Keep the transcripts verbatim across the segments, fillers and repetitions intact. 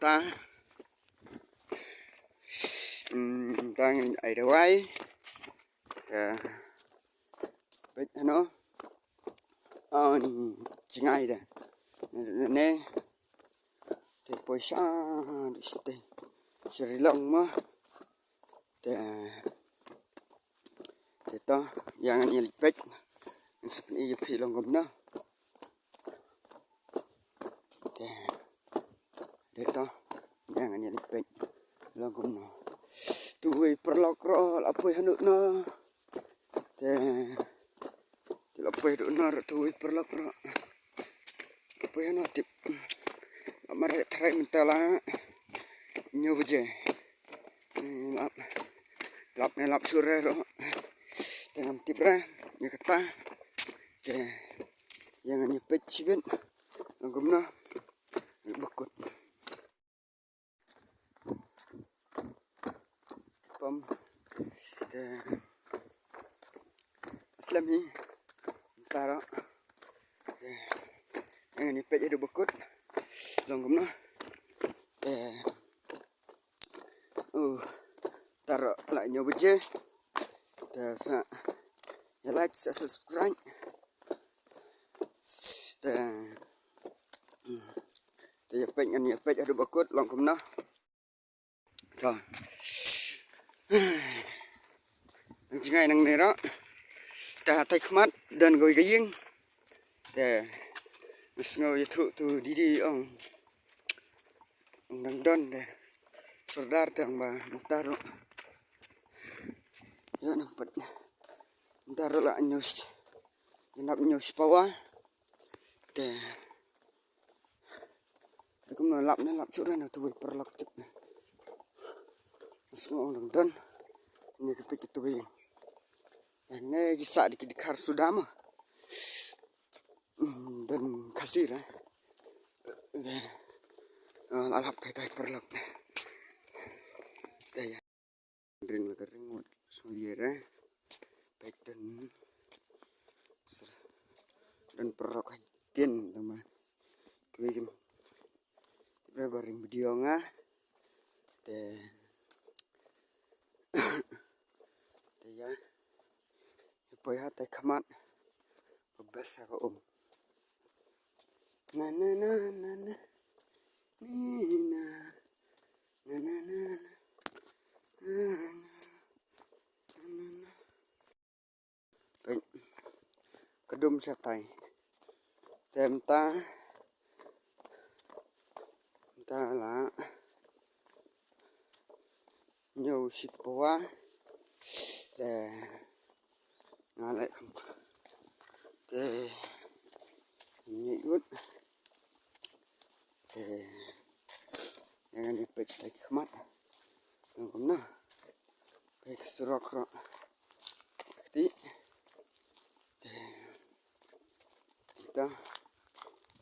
Ta. Hmm, ta ngin ai dawai. Ya. Peit hano. Oh, ni jngai da. Ne. Te poi sha du site. Sri long ma. Te. Te to, ïa ngan ïa leit peit. Ngan sa pyni ïa phi long kumno. Te. Te to, ïa ngan ïa leit peit. Long kumno. Tuwei paralok ruh la poi hanu na. Te. Te la poi hanu na ruh tuwei paralok ruh. Poi hanu tip. La mareh tharai mynta la. Hynñiew baje. Lap. Lap ne lap shuh re ruh. Te ngam tip re. Ïa kata. Te ïa ngan ïa peit shibit. Long kumno. Bakut. Pom. Te slem hi. Taro. Te ïa ngan ïa peit haduh bakut. Long kumno. Te. Uh, taro la hynñiew baje. Te sa ïa like, sa subscribe. Te, hmm, te ïa peit ngan ïa peit haduh bakut long kumno. To. Jngai nangne ruh. Te hatai khmat don kawei ka ïing. Te sngew ïathuh tu didi ong. Ong dang don de. Sordar te ong ba mynta ruh. Ïa nang pat. Mynta ruh la hynñiew. Ïa nap hynñiew shi pawa. Te. Te kumno lap ne lap shuh re na tuwei paralok tip. Sngew ong dang don. Ne ka peit ka tuwei. Ïa ne ki sah de ki dkhar suda ma. Hmm, don Khasi re. Te, oh, la lap tai tai paralok. Te ïa. Ring la ka ring wat sngewlyer eh. Peit don. Don paralok ha ktien tang ba kiwei kim. Kiwei ba ring video nga. Te. Te ïa. Poi hatai khmat. Ka best ha ka um. Na na na na na. Ni na. Na na na na. Na na. Na na na. Peit. Ka dum shatai. Te mynta. Mynta la. Hynñiew shi pawa. Te nga leh kham. Te ngi ut. Te ïa ngan ïa peit tai khmat. Ngan kumno. Peit ka surok ruh. Kti. Te kita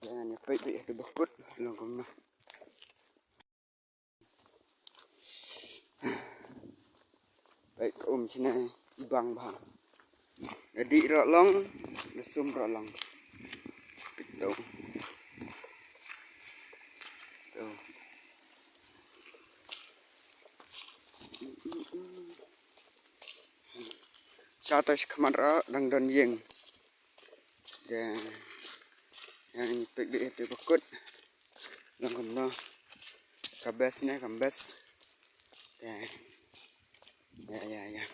ïa ngan ïa peit beit haduh bakut long kumno. Peit ka um shane i bang bha. Da dih ruh long, da sum ruh long. Peit to. To. Sha tai shi khmat ruh dang don ïing. Te ïa ngi peit beit haduh bakut. Long kumno. Ka best ne kam best. Te ïa ïa ïa.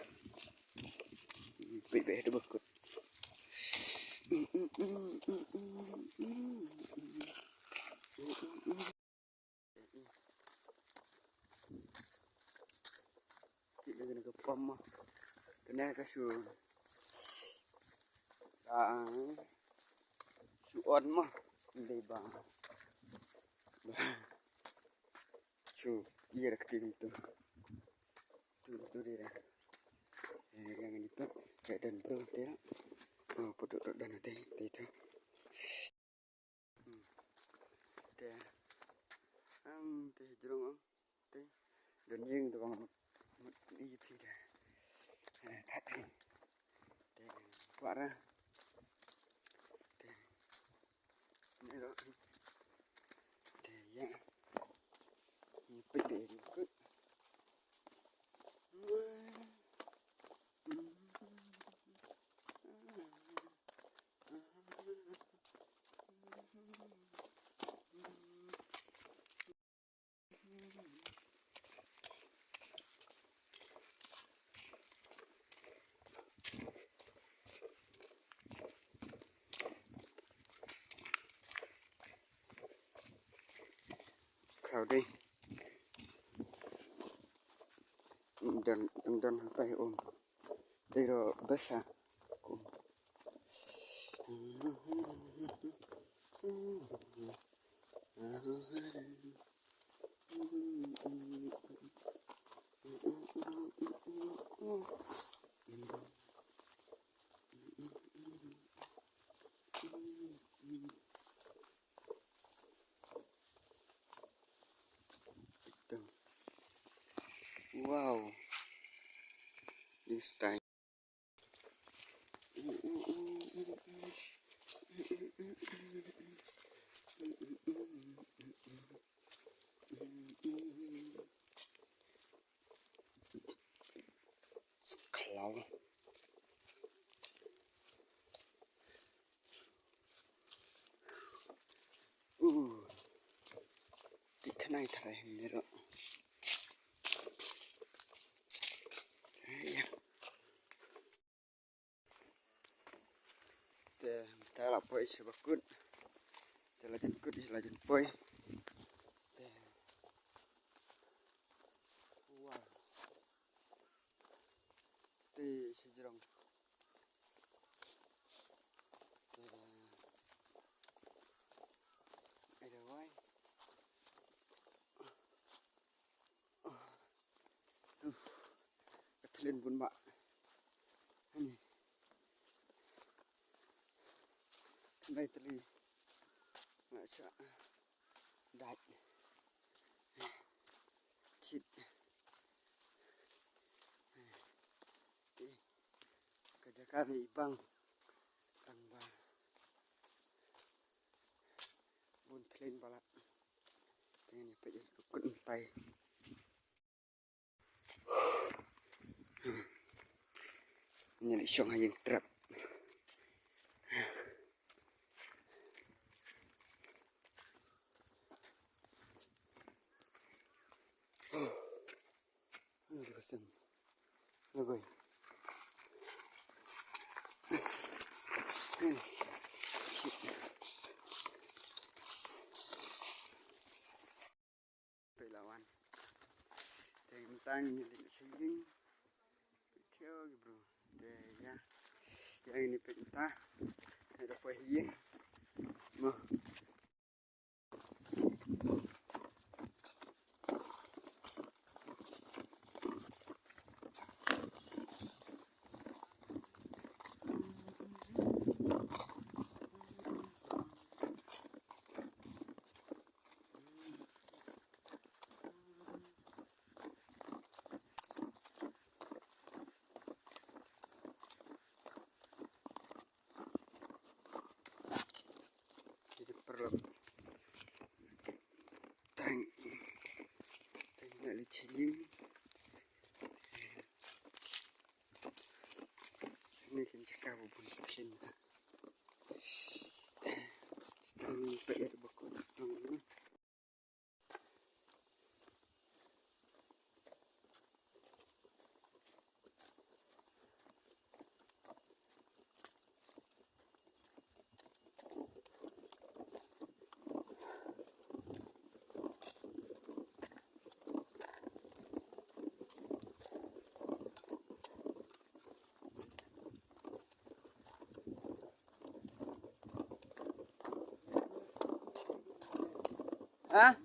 Peit beit haduh bakut. Ki lei na ka pom ma. Kane ka shu. Ah, shu on ma. Dei ba. Shu. Iya rak ti tu. Tu tu dei rak. Eh, yang ni tu. Kayak dan tu tu. Oh, putu tu dan tu tu tu. Te. Ang te jrong ang. Te. Don ïing te bang mut, mut i phi te. Eh, that te. Te. Kwah ra. Te. Ni ro. Te ya. Tau dei. Don, don hangtai um. Dei ro besa. Wow. This time. Khlaw. Uh. Ti khnai tharai hynrei ruh. Ïa. Te, te la poi sha ba kut. Te la jan kut, la jan poi. Te. Wow. Te sha jrong. Te. Ai da wai. Uf. Ka thlen bun ba. Ani. Dai tali. Nga sa. Dai. Chit. Ka jaka ni i bang. Tang ba. Bun thlen balat. Te ngi peit ïa ka kut mynta. Ngi la shong ha ïing trep. Peit la wan. Te mynta ngi leit sha ïing. Peit ki bro. Te ïa. Ïa ngi peit mynta. Te da poi ïing. Mo. Jadi perlu. Tang. Tang nak licin. Ni kan cakap bubun licin. Tang ni tak ada bakul. Ha?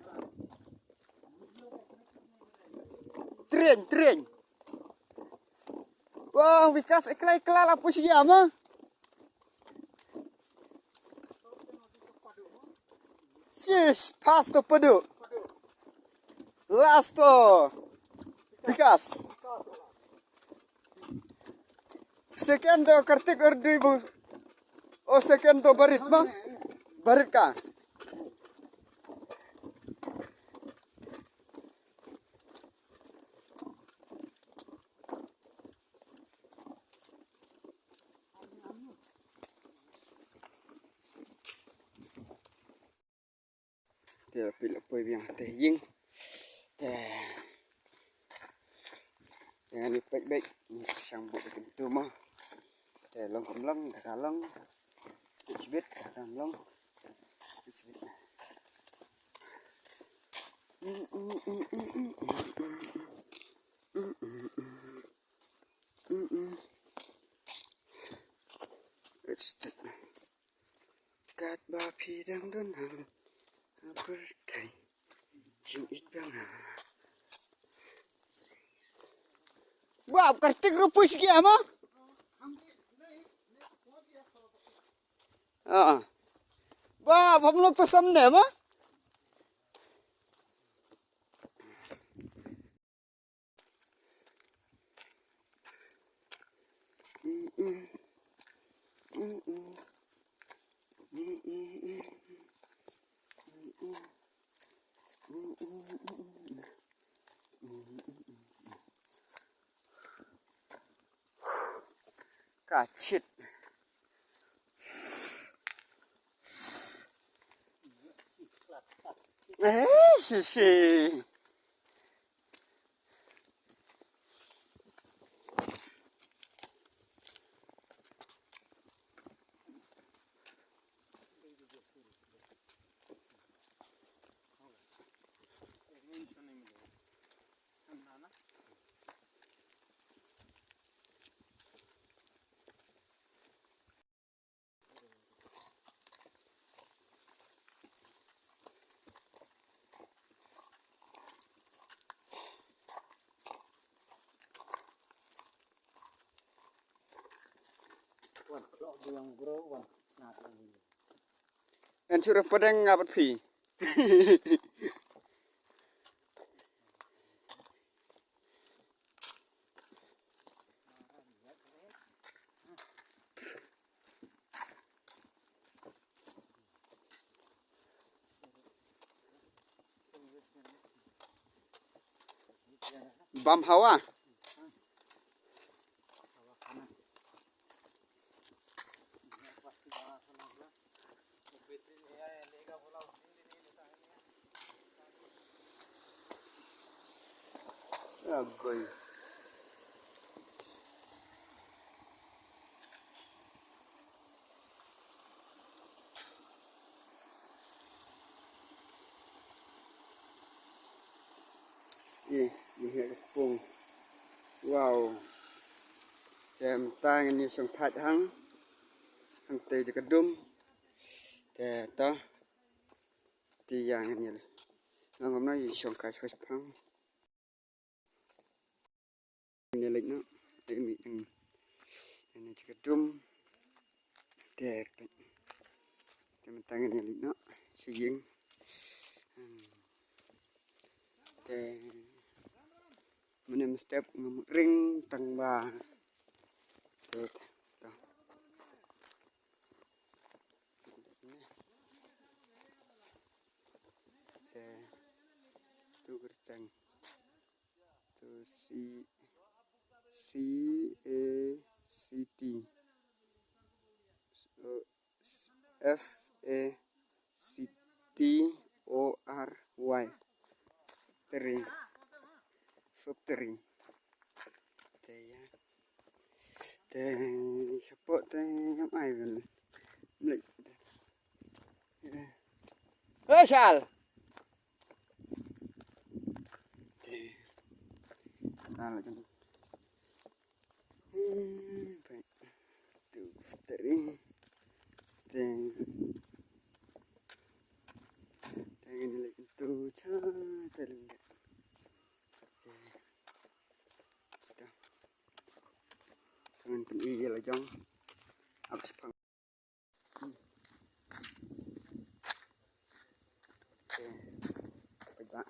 Tren, tren. Wah, Vikas, ikla, ikla la pus ya ma. Sis, pass to Padu. Last to Vikas. Second to Kartik or dui bu. O second to Barit ma. Barit ka. Te la phi la poi biang te ïing. Te. Te ngan ïa peit beit. Ngan shang buh da kyntu mo. Te long kam long, da ka long. Sbit sbit, da kam long. Sbit sbit. It's the Katba phi dang don ha, ha pyrthei jingïeit ba nga. Bap, Kartik ruh pus ki ama. Ah. Bap, hum log to samne ma. Ka chit. Eh, shi, shi. Ngan shu rep pdeng nga bad phi. Bam hawa. Agoi. Ïa, ïa ka pung. Wow. Te mynta ngin ïa shong thait hang. Hangtei jaka dum. Te to. Te ïa ngin ïa. Ngam ngam na ïa shong kai shwa shapang. Ngin ïa leit noh. Te mi ang. Ngin ïa jaka dum. Te peit. Te mynta ngin ïa leit noh sha ïing. Hmm. Te mynne mynstep ngam ring tang ba. Te to. Te tu kyrteng. Tu C, C A C T. F A C T O R Y. Factory. Factory. Te ïa. Te shapoh te ngam ai ban leit. Hei, Shal. Te. Ta la jong. Hmm, peit. Tu factory. Te. Te ngin leit tu cha te leng. Te. Te. Ngan pyn-i ïa la jong. Ap spang. Te, te ba.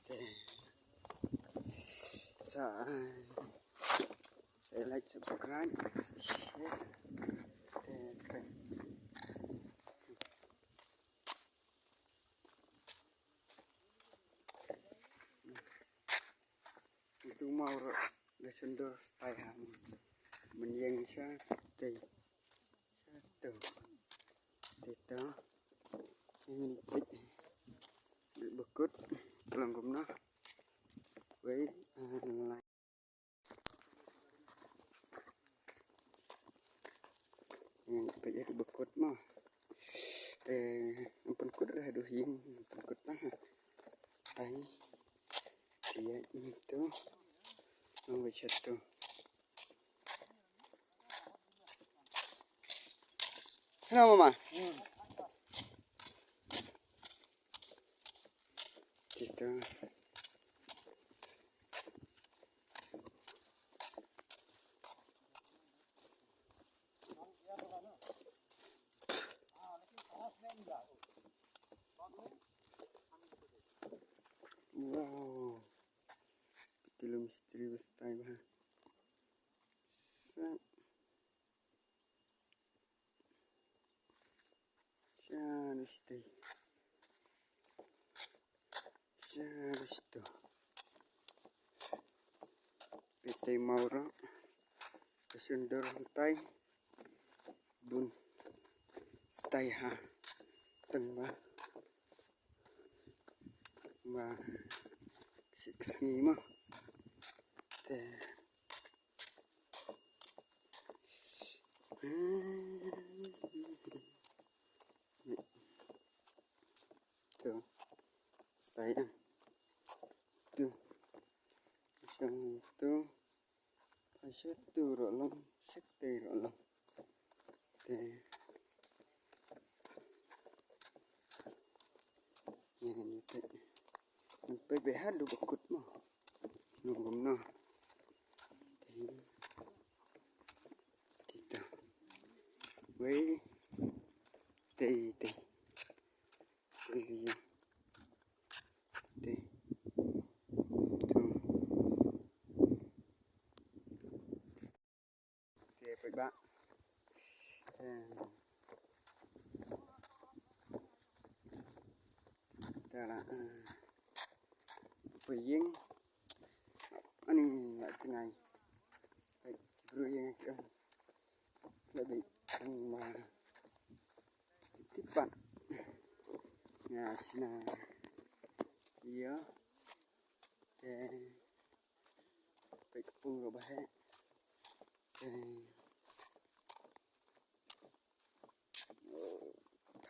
Te. Sa, sa like, subscribe, share. Te, te. Itu mau ro da sendor stai ha. Mending sa te. Sa tu. Te ta. Ini pik. Bekut. Tolong gumna. Wei, ah, lai. Ngan peit ïa ka bakut mo. Te, ngan pynkut re ha duh ïing, ngan pynkut tang ha. Ito. Ang wechat to. Hello, mama. Ito. Wow. Peit ïa u mistri ba stai bha. Sat. Sha mistri. Sha mistri. Peit ïa u maw ruh. Ka shyndur hangtai. Bun. Stai ha. Tang ba. Ba. Sik sngi ma. Te. Tu. Stai em. Tu. Shang tu. Pasha tu ruh long, sik te ruh long. Te. Ïa ngan ïa peit. Ngan peit beit haduh ba kut mo. Ngan kumno. Te. Te to. Wei. Te, te. Te. Te. To. Te peit ba. Te. Te la, eh, peit ïing. Ani la jngai. Peit ki briew ïing ki ong. La dei tang ma. Tipat. Nga sna. Ïa. Te. Peit ka pung ruh ba heh. Te.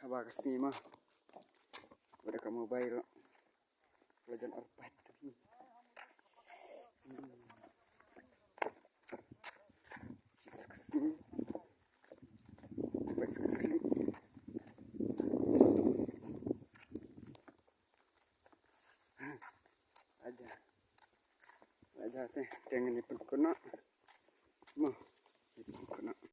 Haba ka sngi ma. Bad ka mobile ruh. La jan arpat. Ka sngi. Bad ka sngi. Aja. Aja te, te ngan ïa pynkut noh. Mo. Ïa pynkut noh.